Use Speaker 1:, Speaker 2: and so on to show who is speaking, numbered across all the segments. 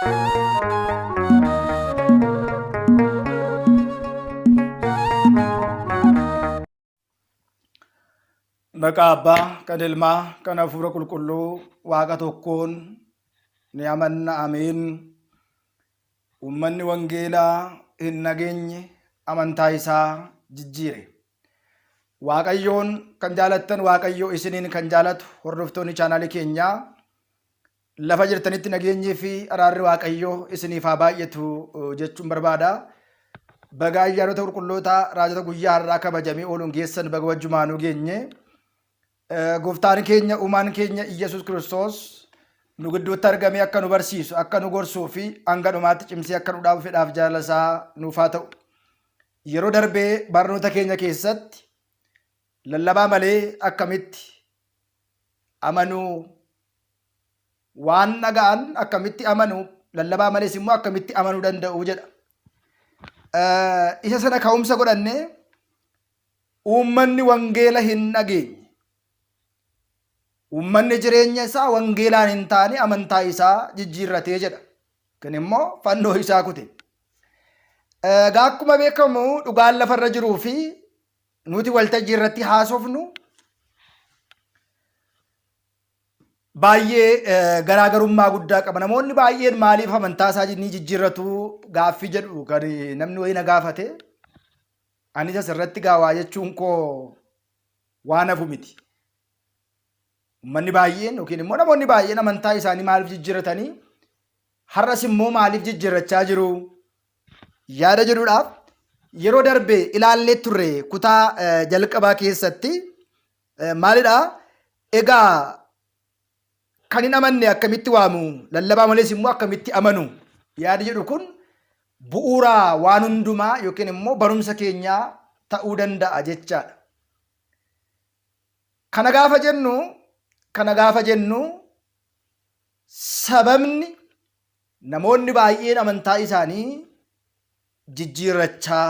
Speaker 1: Maqaa Abbaa, kan Ilmaa, kan Hafuura Qulqulluu Waaqa tokkoon ni amanna. Ameen. Uummanni wangeelaa hin dhageenye amantaa isaa jijjiire. Waaqayyoon kan jaalattan Waaqayyo isiniin kan jaalatu hordoftoonni chaanaalii keenyaa lafa jirtanitti nageenyii fi araarri Waaqayyoo isiniif haa baay'atu jechuun barbaada. Baga ayyaanota qulqulloota raajota guyyaa har'aa kabajamee ooluun geessan baga wajjumaanuu geenye. Gooftaan keenya uumaan keenya Iyyasuus Kiristoos nu gidduutti argamee akka nu barsiisu akka nu gorsuu fi hanga dhumaatti cimsee akka nu dhaabu fedhaaf jaalala isaa nuuf haa ta'u. Yeroo darbee barnoota keenya keessatti lallabaa malee akkamitti amanuu waan dhaga'an akkamitti amanu lallabaa malees immoo akkamitti amanuu danda'u jedha. Isa sana ka'umsa godhannee uummanni wangeela hin dhageenye. Uummanni jireenya isaa wangeelaan hin taane amantaa isaa jijjiirratee jedha. Kun immoo fannoo isaa kute. Egaa akkuma beekamu dhugaan lafarra jiruu fi nuti waltajjii irratti haasofnu baay'ee garaagarummaa guddaa qaba. Namoonni baay'een maaliif amantaa isaa ni jijjiirratu gaaffii jedhu kan namni wayii na gaafate. Anis asirratti gaawaa jechuun koo waan hafu miti. Uummanni baay'een yookiin immoo namoonni baay'een amantaa isaanii maaliif jijjiirratanii har'as immoo maaliif jijjiirrachaa jiru yaada jedhuudhaaf yeroo darbe ilaallee turre kutaa jalqabaa keessatti maalidha? Egaa kan hin amanne akkamitti waamu? Lallabaa malees immoo akkamitti amanu? Yaadi jedhu kun bu'uura waan hundumaa yookiin immoo barumsa keenyaa ta'uu danda'a jechaadha. Kana gaafa jennu kana gaafa jennu sababni namoonni baay'een amantaa isaanii jijjiirrachaa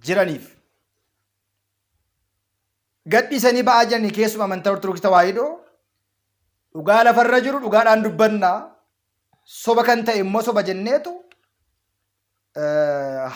Speaker 1: jiraniif gadhiisanii ba'aa jiranii keessuma amantaa Ortodoksii Tawaahidoo dhugaa lafarra jiru dhugaadhaan dubbanna soba kan ta'e immoo soba jenneetu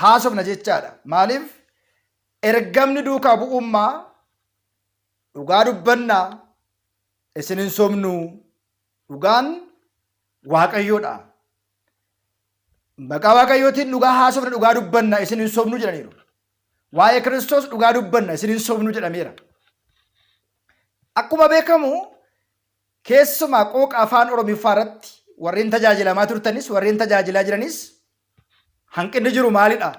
Speaker 1: haasofna jechaadha. Maaliif ergamni duukaa bu'ummaa dhugaa dubbannaa isin hin sobnu dhugaan waaqayyoodha. Maqaa waaqayyootiin dhugaa haasofna dhugaa dubbanna isin hin sobnu jedhaniiru. Waa'ee Kiristoos dhugaa dubbanna isin hin sobnu jedhameera. Akkuma beekamu keessumaa qooqa afaan Oromiffaa irratti warreen tajaajilamaa turtanis warreen tajaajilaa jiranis hanqinni jiru maalidha?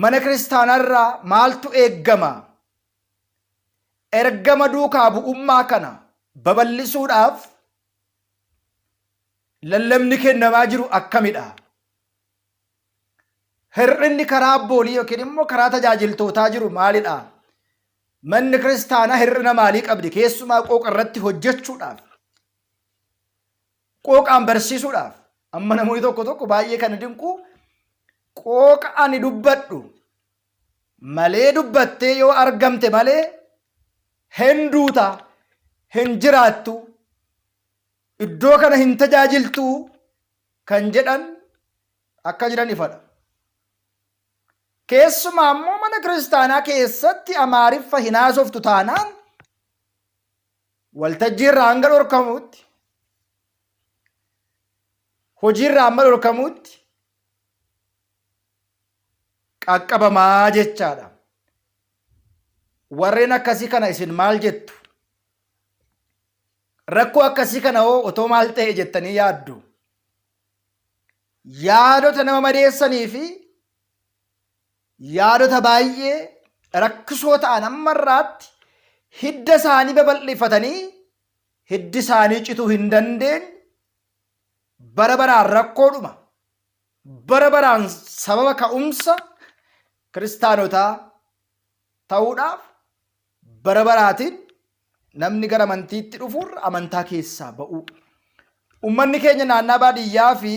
Speaker 1: Mana kiristaanaarraa maaltu eeggama? Ergama duukaa bu'ummaa kana babal'isuudhaaf lallabni kennamaa jiru akkamidha? Hir'inni karaa abboolii yookiin immoo karaa tajaajiltootaa jiru maalidha? Manni kiristaanaa hir'ina maalii qabdi? Keessumaa qooqa irratti hojjechuudhaaf, qooqaan barsiisuudhaaf. Amma namoonni tokko tokko baay'ee kan dinqu qooqa ani dubbadhu malee dubbattee yoo argamte malee hin duuta, hin jiraattu, iddoo kana hin tajaajiltu kan jedhan akka jiran ifadha. Keessumaa immoo mana kiristaanaa keessatti Amaariffa hin haasoftu taanaan waltajjii irraa hanga dhorkamuutti hojii irraa hamma dhorkamuutti qaqqabamaa jechaadha. Warreen akkasii kana isin maal jettu? Rakkoo akkasii kana hoo otoo maal ta'e jettanii yaaddu? Yaadota nama madeessanii fi yaadota baay'ee rakkisoo ta'an amma irraatti hidda isaanii babal'ifatanii hiddi isaanii cituu hin dandeenye bara baraan rakkoodhuma bara baraan sababa ka'umsa kiristaanotaa ta'uudhaaf bara baraatiin namni gara amantiitti dhufuurra amantaa keessaa ba'uu. Uummanni keenya naannaa baadiyyaa fi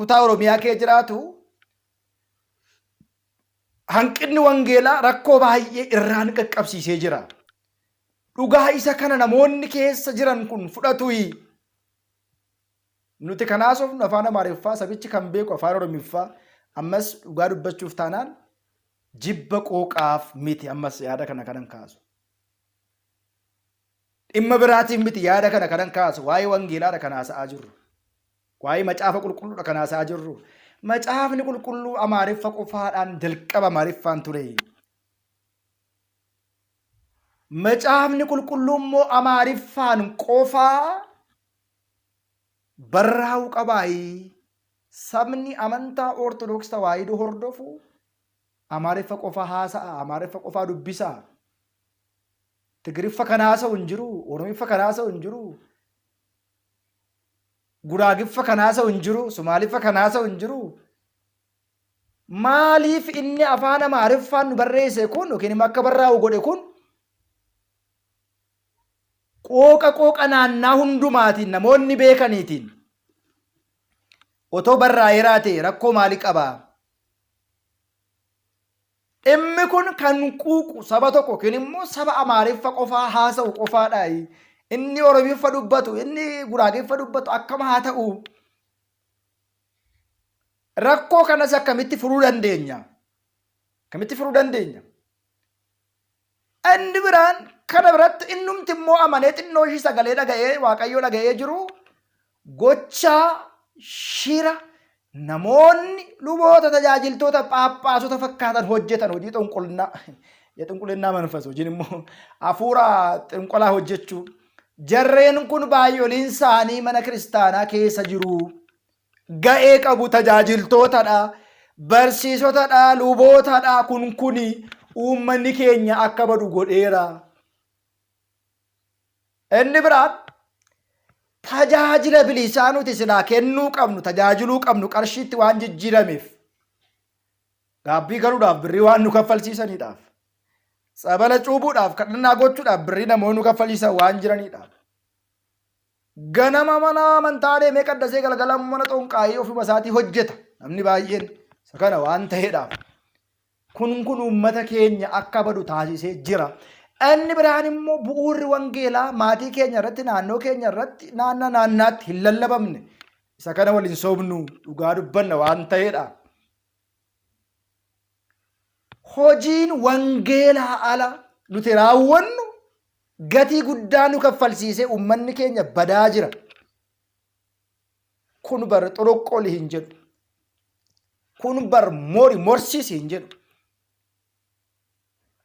Speaker 1: kutaa Oromiyaa kee jiraatu hanqinni wangeelaa rakkoo baay'ee irraan qaqqabsiisee jira. Dhugaa isa kana namoonni keessa jiran kun fudhatuyi. Nuti kan haasofnu afaan Amaariffaa, sabichi kan beeku afaan Oromiffaa. Ammas dhugaa dubbachuuf taanaan jibba qooqaaf miti ammas yaada kana kanan kaasu. Dhimma biraatiif miti yaada kana kanan kaasu. Waa'ee wangeelaadha kan haasa'aa jirru. Waa'ee macaafa qulqulluudha kan haasa'aa jirru. Macaafni qulqulluu Amaariffa qofaadhaan jalqaba Amaariffaan ture. Macaafni qulqulluu immoo Amaariffaan qofaa barraa'uu qabaayi. Sabni amantaa Ortodoks Tawaahidoo hordofu Amaariffa qofaa haasa'a, Amaariffa qofaa dubbisa. Tigiriffa kan haasa'u hin jiru, Oromiffa kan haasa'u hin jiru, Guraagiffa kan haasa'u hin jiru, Sumaaliffa kan haasa'u hin jiru. Maaliif inni afaan Amaariffaan nu barreesse kun yookiin immoo akka barraa'u godhe kun qooqa qooqa naannaa hundumaatiin namoonni beekaniitiin otoo barraa'eeraa ta'e rakkoo maalii qaba? Dhimmi kun kan quuqu saba tokko yookiin immoo saba Amaariffa qofaa haasa'u qofaadha. Inni Oromiffa dubbatu, inni Guraageffa dubbatu akkam haa ta'u? Rakkoo kanas akkamitti furuu dandeenya? Akkamitti furuu dandeenya? Inni biraan kana biratti innumti immoo amanee xinnoo ishii sagalee dhaga'ee Waaqayyoo dhaga'ee jiru gochaa shira namoonni luboota tajaajiltoota phaaphaasota fakkaatan hojjetan hojii xonqolnaa የጥንቁልና መንፈስ hojiin immoo hafuura xinqolaa hojjechuu jarreen kun baay'oliin isaanii mana kiristaanaa keessa jiru. Ga'ee qabu tajaajiltootadha, barsiisotadha, lubootadha. Kun kuni uummanni keenya akka badu godheera. Inni biraan tajaajila bilisaa nuti silaa kennuu qabnu, tajaajiluu qabnu qarshiitti waan jijjiirameef gaabbii galuudhaaf birrii waan nu kaffalsiisaniidhaaf tsabala cuubuudhaaf kadhannaa gochuudhaaf birrii namoonni nu kaffalsiisan waan jiraniidhaaf Ganama mana amantaa deemee qaddasee galgala mana xonqaayii ofuma isaatii hojjeta. Namni baay'een isa kana waan ta'eedhaaf. Kun kun uummata keenya akka badu taasisee jira. Inni biraan immoo bu'uurri wangeelaa maatii keenya irratti naannoo keenya irratti naannaa naannaatti hin lallabamne. Isa kana waliin soobnu dhugaa dubbanna waan ta'eedha. Hojiin wangeelaa ala nuti raawwannu gatii guddaa nu kaffalsiisee uummanni keenya badaa jira. Kun bar xoroqqoli hin jedhu. Kun bar mori morsiisi hin jedhu.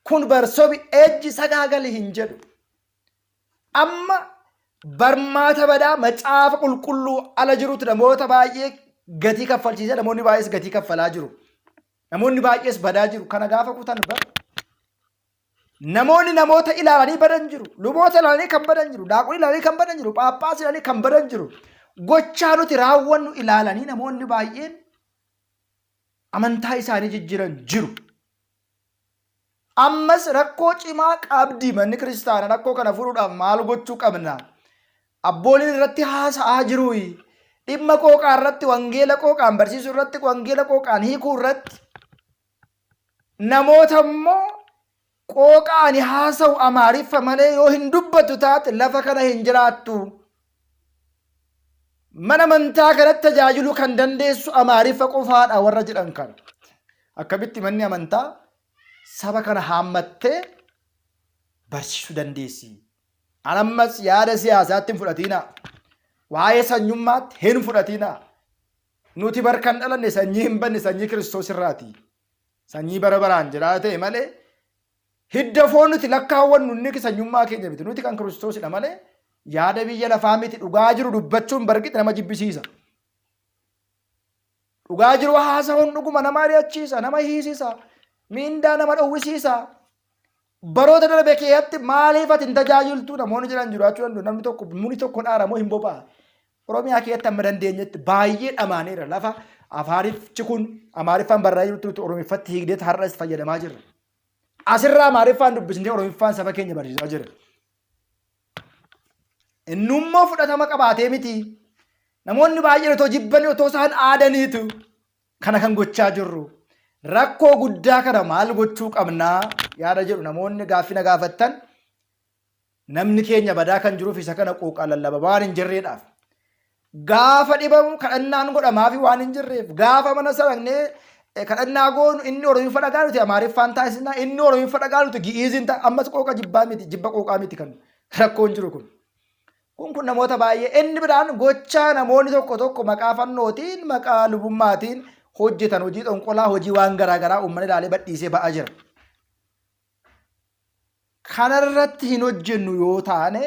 Speaker 1: Kun bar sobi ejji sagaagali hin jedhu. Amma barmaata badaa macaafa qulqulluu ala jirutu namoota baay'ee gatii kaffalchiisee namoonni baay'ees gatii kaffalaa jiru. Namoonni baay'ees badaa jiru. Kana gaafa kutan bar namoonni namoota ilaalanii badan jiru. Luboota ilaalanii kan badan jiru. Daaqonii ilaalanii kan badan jiru. Phaaphaas ilaalanii kan badan jiru. Gochaa nuti raawwannu ilaalanii namoonni baay'een amantaa isaanii jijjiiran jiru. Ammas rakkoo cimaa qabdi manni kiristaana rakkoo kana furuudhaaf maal gochuu qabna? Abbooliin irratti haasa'aa jiru. Dhimma qooqaa irratti wangeela qooqaan barsiisuu irratti wangeela qooqaan hiikuu irratti namoota immoo qooqa ani haasa'u Amaariffa malee yoo hin dubbattu taate lafa kana hin jiraattu. Mana amantaa kanatti tajaajiluu kan dandeessu Amaariffa qofaadha warra jedhan kana. Akkamitti manni amantaa saba kana haammattee barsiisuu dandeessi? An ammas yaada siyaasaatti hin fudhatiinaa. Waa'ee sanyummaatti hin fudhatiinaa. Nuti bar kan dhalanne sanyii hin banne sanyii Kiristoos irraati. Sanyii bara baraan jiraata ta'e malee hidda foon nuti lakkaawwannu inni sanyummaa keenya miti. Nuti kan Kiristoosidha malee yaada biyya lafaa miti. Dhugaa jiru dubbachuun barqixi nama jibbisiisa. Dhugaa jiru haasa'uun dhuguma nama ari'achiisa, nama hiisisa, miindaa nama dhowwisiisa. Baroota darbe keessatti maaliif ati hin tajaajiltu namoonni jedhan jiraachuu danda'u. Namni tokko muni tokko dhaara moo hin boba'a. Oromiyaa keessatti amma dandeenyetti baay'ee dhamaaneera. Lafa afaanichi kun Amaariffaan barraa'ee jirutti nuti Oromiffatti hiikneet har'as fayyadamaa jirra. Asirraa Amaariffaan dubbisnee Oromiffaan saba keenya barsiisaa jirra. Innummoo fudhatama qabaatee miti. Namoonni baay'een otoo jibbanii otoo isaan aadaniitu kana kan gochaa jirru. Rakkoo guddaa kana maal gochuu qabnaa yaada jedhu namoonni gaaffii na gaafattan namni keenya badaa kan jiruuf isa kana quuqaa lallaba waan hin jirreedhaaf. Gaafa dhibamu kadhannaan godhamaafi waan hin jirreef gaafa mana sana dhaqnee kadhannaa goonu inni Oromiffa dhagaa nuti Amaariffaan taasisna inni Oromiffa dhagaa nuti Gi'iiziin ta'a ammas qooqa jibbaa miti jibba qooqaa miti kan rakkoon jiru kun. Kun kun namoota baay'ee inni biraan gochaa namoonni tokko tokko maqaa fannootiin maqaa lubummaatiin hojjetan hojii xonqolaa hojii waan garaa garaa uummanni ilaalee badhiisee ba'aa jira. Kanarratti hin hojjennu yoo taane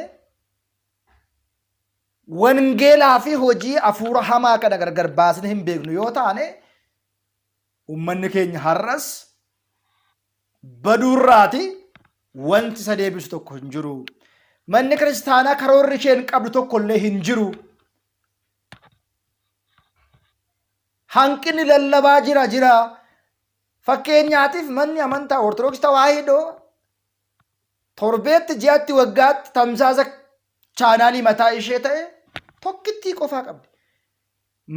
Speaker 1: wangeelaa fi hojii hafuura hamaa kana gargar baasne hin beeknu yoo taane uummanni keenya har'as baduurraati wanti isa deebisu tokko hin jiru. Manni kiristaanaa karoorri isheen qabdu tokko illee hin jiru. Hanqinni lallabaa jira jira. Fakkeenyaatiif manni amantaa Ortodoksii Tawaahidoo torbeetti ji'atti waggaatti tamsaasa chaanaalii mataa ishee ta'e tokkittii qofaa qabdi.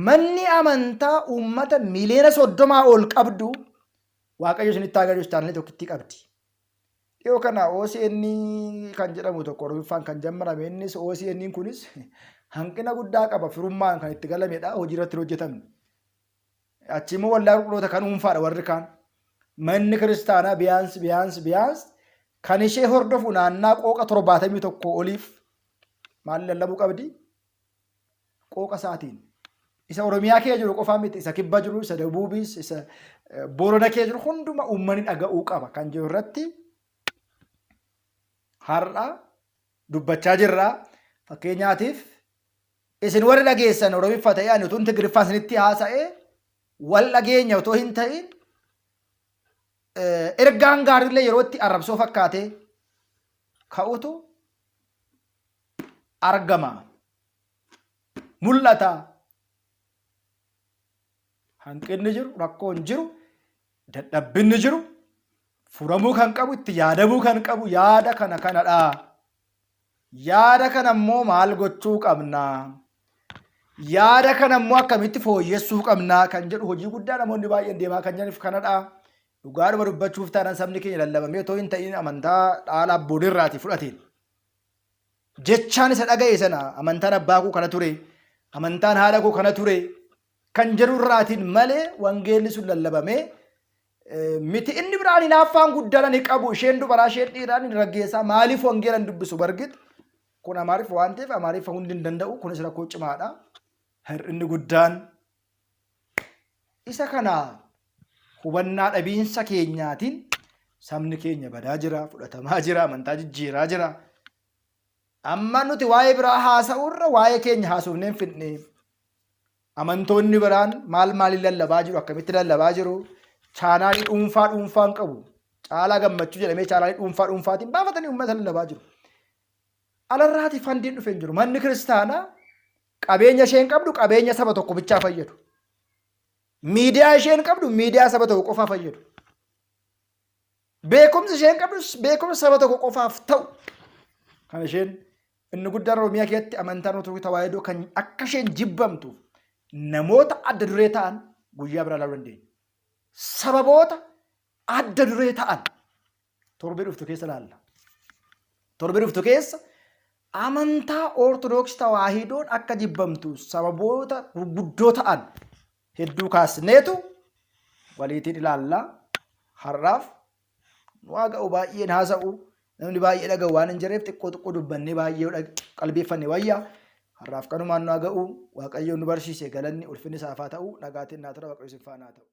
Speaker 1: Manni amantaa uummata miliyoona 30 ol qabdu Waaqayyo isinitti haa agarsiisu chaanaalii tokkittii qabdi. Dhiyoo kana OCN kan jedhamu tokko Oromiffaan kan jammarame innis OCN kunis hanqina guddaa qaba firummaan kan itti galamedha hojii irratti hin hojjetamne. Achi immoo waldaa qulqulloota kan dhuunfaadha warri kaan. Manni kiristaanaa biyaans biyaans biyaans kan ishee hordofu naannaa qooqa 71 oliif maal lallabuu qabdi? Qooqa isaatiin. Isa Oromiyaa kee jiru qofaa miti, isa kibba jiru, isa dabuubis, isa Boorana kee jiru hunduma uummanni dhaga'uu qaba kan jiru irratti har'a dubbachaa jirra. Fakkeenyaatiif isin warri dhageessan Oromiffa ta'ee ani utuun Tigiriffaan isinitti haasa'ee wal dhageenya otoo hin ta'in ergaan gaariillee yeroo itti arrabsoo fakkaatee ka'utu argama. Mul'ata. Hanqinni jiru, rakkoon jiru, dadhabbinni jiru, furamuu kan qabu, itti yaadamuu kan qabu yaada kana kanadha. Yaada kana immoo maal gochuu qabna? Yaada kana immoo akkamitti fooyyessuu qabna kan jedhu hojii guddaa namoonni baay'een deemaa kan jiraniif kanadha. Dhugaadhuma dubbachuuf taanaan sabni keenya lallabamee otoo hin ta'in amantaa dhaala abboolirraati fudhateen. Jechaan isa dhaga'e sana amantaan abbaa koo kana ture, amantaan haadha koo kana ture kan jedhu irraatiin malee wangeelli sun lallabamee miti. Inni biraan hinaaffaan guddaan ani qabu isheen dubaraa isheen dhiiraa ni raggeessaa maaliif wangeela hin dubbisu bargit kun Amaariffa waan ta'eef Amaariffa hundi hin danda'u kunis rakkoo cimaadha. Hir'inni guddaan isa kana hubannaa dhabiinsa keenyaatiin sabni keenya badaa jira, fudhatamaa jira, amantaa jijjiiraa jira. Amma nuti waa'ee biraa haasa'uurra waa'ee keenya haasofnee hin fidne. Amantoonni biraan maal maaliin lallabaa jiru, akkamitti lallabaa jiru, chaanaalii dhuunfaa dhuunfaan qabu. Caalaa Gammachuu jedhamee chaanaalii dhuunfaa dhuunfaatiin baafatanii uummata lallabaa jiru. Alarraati fandiin dhufe hin jiru. Manni kiristaanaa qabeenya isheen qabdu qabeenya saba tokko bichaa fayyadu. Miidiyaa isheen qabdu miidiyaa saba tokko qofaa fayyadu. Beekumsi isheen qabdu beekumsa saba tokko qofaaf ta'u. Kan isheen inni guddaan Oromiyaa keessatti amantaan Ortodoksii Tawaahidoo kan akka isheen jibbamtuuf namoota adda duree ta'an guyyaa biraa ilaaluu dandeenya. Sababoota adda duree ta'an torbee dhuftu keessa ilaalla. Torbee dhuftu keessa amantaa Ortodoksii Tawaahidoon akka jibbamtu sababoota gurguddoo ta'an hedduu kaasneetu waliitiin ilaalla. Har'aaf waa ga'u baay'een haasa'u namni baay'ee dhaga'u waan hin jirreef xiqqoo xiqqoo dubbannee baay'ee qalbeeffanne wayya. Har'aaf kanumaan nu haa ga'u. Waaqayyoon nu barsiise galanni ulfinni isaaf haa ta'u. Nagaatiin naa tura Waaqayyo isin faana haa ta'u.